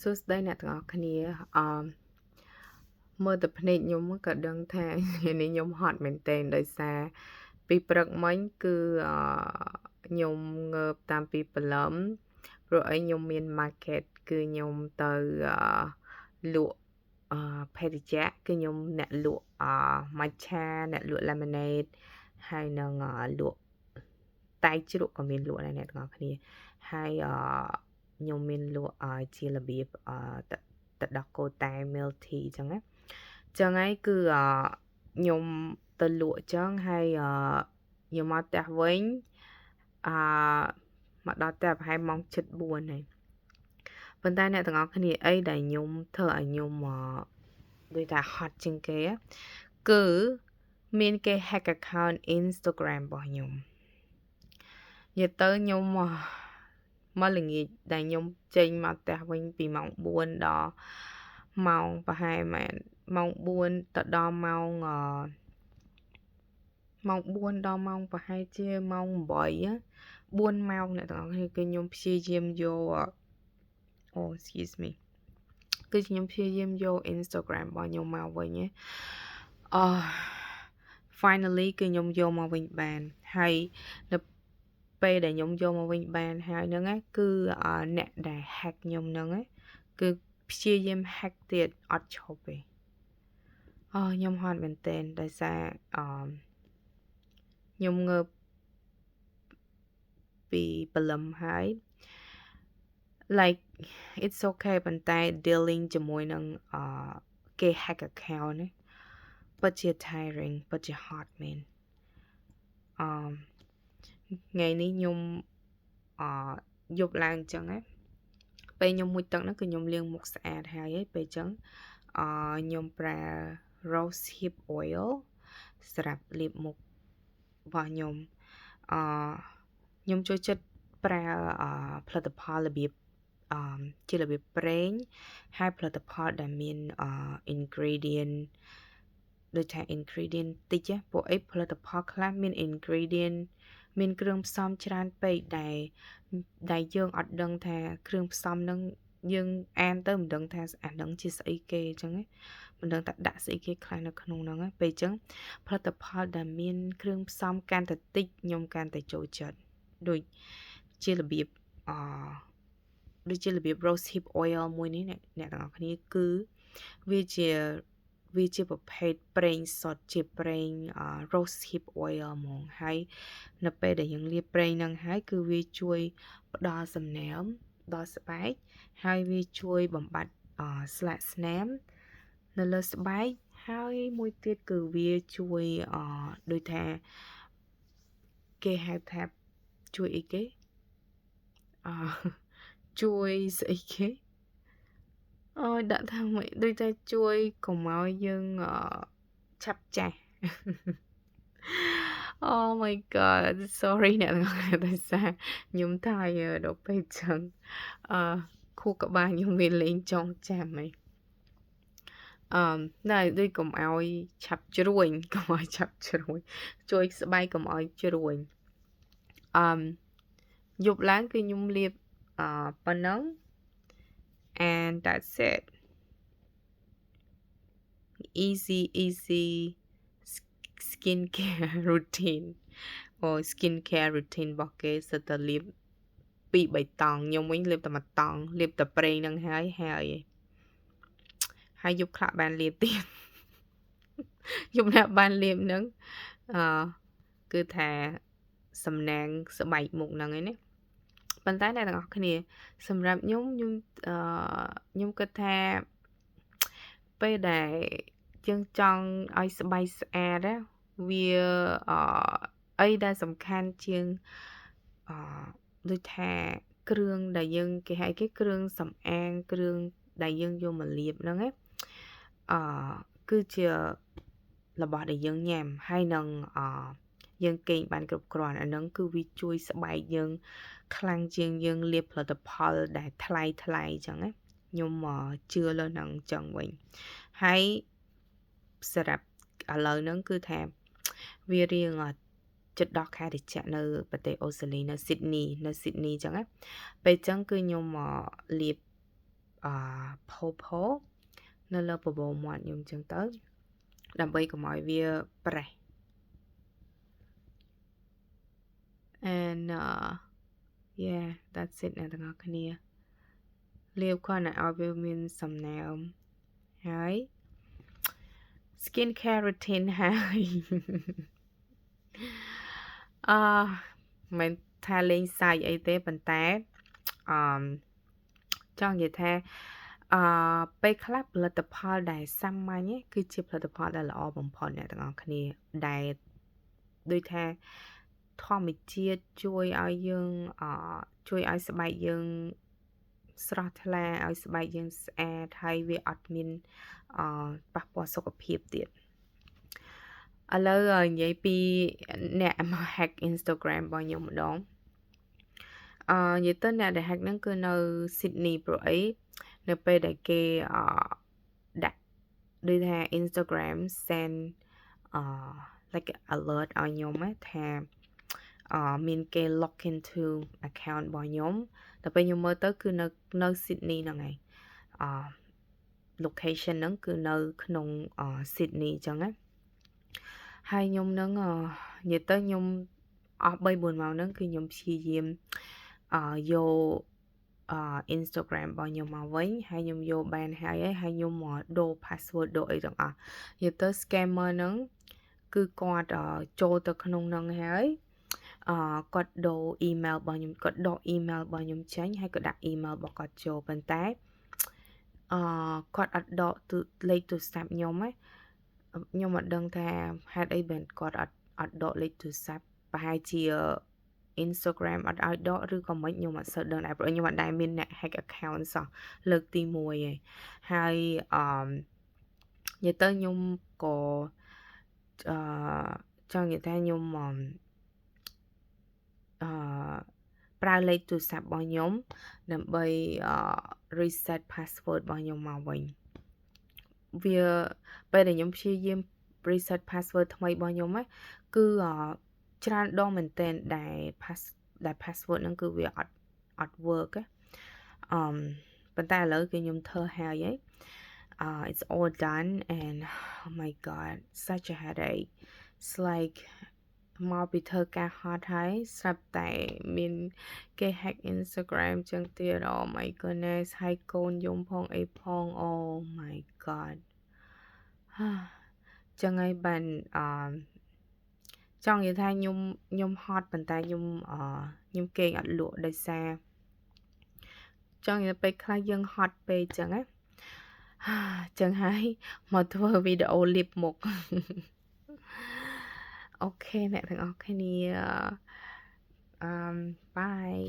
សួស្តីអ្នកទាំងអស់គ្នាអឺមើលតែភ្នែកខ្ញុំក៏ដឹងថាថ្ងៃនេះខ្ញុំហត់មែនទែនដោយសារពីព្រឹកមិញគឺអឺខ្ញុំងើបតាមពីព្រលឹមព្រោះអីខ្ញុំមាន market គឺខ្ញុំទៅអឺលក់អឺភេសជ្ជៈគឺខ្ញុំអ្នកលក់អឺ matcha អ្នកលក់ lemonade ហើយនឹងលក់តែជ្រក់ក៏មានលក់ដែរអ្នកទាំងអស់គ្នាហើយអឺខ្ញុំមានលក់ជារបៀបអឺទឹកដោះគោតែ milk tea អញ្ចឹងណាចឹងហើយគឺអខ្ញុំទៅលក់ចឹងហើយអខ្ញុំមកផ្ទះវិញអឺមកដល់ផ្ទះប្រហែលម៉ោង7:04ហើយប៉ុន្តែអ្នកទាំងអស់គ្នាអីដែលខ្ញុំធ្វើឲ្យខ្ញុំដូចថាហត់ជាងគេគឺមានគេ hack account Instagram របស់ខ្ញុំនិយាយទៅខ្ញុំមកល្ងាចដែលខ្ញុំចេញមកផ្ទះវិញពីម៉ោង4ដល់ម៉ោងប្រហែលម៉ោង4ទៅដល់ម៉ោងអម៉ោង4ដល់ម៉ោងប្រហែលជាម៉ោង8 4ម៉ោងអ្នកទាំងអស់គ្នាគឺខ្ញុំព្យាយាមយកអូ excuse me គឺខ្ញុំព្យាយាមយក Instagram របស់ខ្ញុំមកវិញណាអឺ finally គឺខ្ញុំយកមកវិញបានហើយនៅពេលដែលខ្ញុំយកមកវិញបានហើយហ្នឹងណាគឺអ្នកដែល hack ខ្ញុំហ្នឹងណាគឺព្យាយាម hack ទៀតអត់ឈប់ទេអូខ្ញុំហត់មែនទែនដោយសារអឺខ្ញុំងើបពីព្រលឹមហើយ like it's okay ប៉ុន្តែ dealing ជាមួយនឹងអឺគេ hack account នេះពិតជា tiring ពិតជាហត់មែនអឺថ្ងៃនេះខ្ញុំអយប់ឡើងអញ្ចឹងណាពេលខ្ញុំមុជទឹកហ្នឹងគឺខ្ញុំលាងមុខស្អាតហើយឯងពេលអញ្ចឹងអឺខ្ញុំប្រើ rose hip oil សម្រាប់លាបមុខរបស់ខ្ញុំអឺខ្ញុំចូលចិត្តប្រើអឺផលិតផលរបៀបអឺជារបៀបប្រេងហើយផលិតផលដែលមានអឺ ingredient ដូចថា ingredient តិចពួកអីផលិតផលខ្លះមាន ingredient មានគ្រឿងផ្សំច្រើនពេកដែលដែលយើងអត់ដឹងថាគ្រឿងផ្សំហ្នឹងយើងអានទៅមិនដឹងថាអាហ្នឹងជាស្អីគេអញ្ចឹងមិនដឹងថាដាក់ស្អីគេខ្លះនៅក្នុងហ្នឹងពេលអញ្ចឹងផលិតផលដែលមានគ្រឿងផ្សំកាន់តែតិចខ្ញុំកាន់តែចូលចិត្តដូចជារបៀបអដូចជារបៀប rose hip oil មួយនេះអ្នកអ្នកទាំងអស់គ្នាគឺវាជាប្រភេទប្រេងសុទ្ធជាប្រេង rose hip oil ហ្មងហើយនៅពេលដែលយើងលាបប្រេងហ្នឹងហើយគឺវាជួយផ្ដល់សំណើមដល់ស្បែកហើយវាជួយបំបត្តិស្លាកស្នាមនៅលើស្បែកហើយមួយទៀតគឺវាជួយអដូចថាគេហៅថាជួយអីគេអជួយស្អីគេអូយដាក់ថាម៉េចដូចតែជួយកុំឲ្យយើងឆាប់ចាស់ Oh my God, sorry អ្នកទាំងអស់គ្នាដោយសារខ្ញុំ tired ដល់ពេលចឹងអឺខួរក្បាលខ្ញុំវាលេងចងចាំហីអឺណែដូចកុំឲ្យឆាប់ជ្រួញកុំឲ្យឆាប់ជ្រួញជួយស្បែកកុំឲ្យជ្រួញអឺយប់ឡើងគឺខ្ញុំលាបអឺប៉ុណ្ណឹង and that's it. Easy, easy skin care routine. អូ skin care routine របស់គេសិតតែលាបពីរបីតង់ខ្ញុំវិញលាបតែមួយតង់លាបតែប្រេងនឹងហើយហើយហើយយប់ខ្លះបានលាបទៀតយប់ណាបានលាបនឹងអឺគឺថាសំណាងស្បែកមុខហ្នឹងឯណាប៉ុន្តែអ្នកទាំងអស់គ្នាសម្រាប់ខ្ញុំខ្ញុំអឺខ្ញុំគិតថាពេលដែលយើងចង់ឲ្យស្បែកស្អាតណាវាអឺអីដែលសំខាន់ជាងអឺដូចថាគ្រឿងដែលយើងគេហៅគេគ្រឿងសម្អាងគ្រឿងដែលយើងយកមកលាបហ្នឹងណាអឺគឺជារបស់ដែលយើងញ៉ាំហើយនឹងអយើងគេងបានគ្រប់គ្រាន់អាហ្នឹងគឺវាជួយស្បែកយើងខ្លាំងជាងយើងលាបផលិតផលដែលថ្លៃថ្លៃអញ្ចឹងណាខ្ញុំជឿលើហ្នឹងអញ្ចឹងវិញហើយសម្រាប់ឥឡូវហ្នឹងគឺថាវារៀងចិត្តដល់ខែត្រជាក់នៅប្រទេសអូស្ត្រាលីនៅស៊ីដនីនៅស៊ីដនីអញ្ចឹងណាពេលអញ្ចឹងគឺខ្ញុំលាប អឺ pawpaw នៅលើបបូរមាត់ខ្ញុំចឹងទៅដើម្បីកុំឲ្យវាប្រេះ and yeah, that's it អ្នកទាំងអស់គ្នាលាបគ្រាន់តែឲ្យវាមានសំណើមហើយ skin care routine ហើយអឺមិនថាលេងសើចអីទេប៉ុន្តែអឺចង់និយាយថាអឺពេលខ្លះផលិតផលដែលសាមញ្ញគឺជាផលិតផលដែលល្អបំផុតអ្នកទាំងអស់គ្នាដែលដូចថាធម្មជាតិជួយឲ្យយើងអជួយឲ្យស្បែកយើងស្រស់ថ្លាឲ្យស្បែកយើងស្អាតហើយវាអត់មានអប៉ះពាល់សុខភាពទៀតឥឡូវនិយាយពីអ្នកមក hack Instagram របស់ខ្ញុំម្ដងអឺនិយាយទៅអ្នកដែល hack ហ្នឹងគឺនៅ Sydney ព្រោះអីនៅពេលដែលគេអដាក់ដូចថា Instagram send អឺ like alert ឲ្យខ្ញុំថាអឺមានគេ log into account របស់ខ្ញុំដល់ពេលខ្ញុំមើលទៅគឺនៅនៅ Sydney ហ្នឹងឯងអឺ location ហ្នឹងគឺនៅក្នុង Sydney អញ្ចឹងណាហើយខ្ញុំនឹងនិយាយទៅខ្ញុំអស់3 4ម៉ោងហ្នឹងគឺខ្ញុំព្យាយាមអឺយកអឺ Instagram របស់ខ្ញុំមកវិញហើយខ្ញុំយកបានហើយហើយខ្ញុំមកដូរ password ដូរអីទាំងអស់និយាយទៅ scammer ហ្នឹងគឺគាត់ចូលទៅក្នុងហ្នឹងហើយអឺគាត់ដូរ email របស់ខ្ញុំគាត់ដក email របស់ខ្ញុំចេញហើយក៏ដាក់ email របស់គាត់ចូលប៉ុន្តែអឺគាត់អត់ដកលេខទូរស័ព្ទខ្ញុំណាខ្ញុំអត់ដឹងថាហេតុអីបានគាត់អត់អត់ដកលេខទូរស័ព្ទប្រហែលជា Instagram អត់ឲ្យដកឬក៏មិនខ្ញុំអត់សូវដឹងដែរព្រោះខ្ញុំអត់ដែលមានអ្នក hack account សោះលើកទី1ឯងហើយអឺនិយាយទៅខ្ញុំក៏អឺចង់និយាយថាខ្ញុំអឺប្រើលេខទូរស័ព្ទរបស់ខ្ញុំដើម្បីអឺ reset password របស់ខ្ញុំមកវិញវាពេលដែលខ្ញុំព្យាយាម reset password ថ្មីរបស់ខ្ញុំណាគឺច្រើនដងមែនទែនដែល pass ដែល password ហ្នឹងគឺវាអត់អត់ work អឺប៉ុន្តែឥឡូវគឺខ្ញុំធ្វើហើយហី it's all done and oh my God, such a headache. It's like មកពីធ្វើការហត់ហើយស្រាប់តែមានគេ hack Instagram ចឹងទៀត oh my goodness ហើយកូនយំផងអីផង oh my God ចឹងហើយបានអឺចង់និយាយថាខ្ញុំខ្ញុំហត់ប៉ុន្តែខ្ញុំអឺខ្ញុំគេងអត់លក់ដោយសារចង់និយាយពេលខ្លះយើងហត់ពេកចឹងណាចឹងហើយមកធ្វើវីដេអូលាបមុខ okay អ្នកទាំងអស់គ្នាអឺ bye.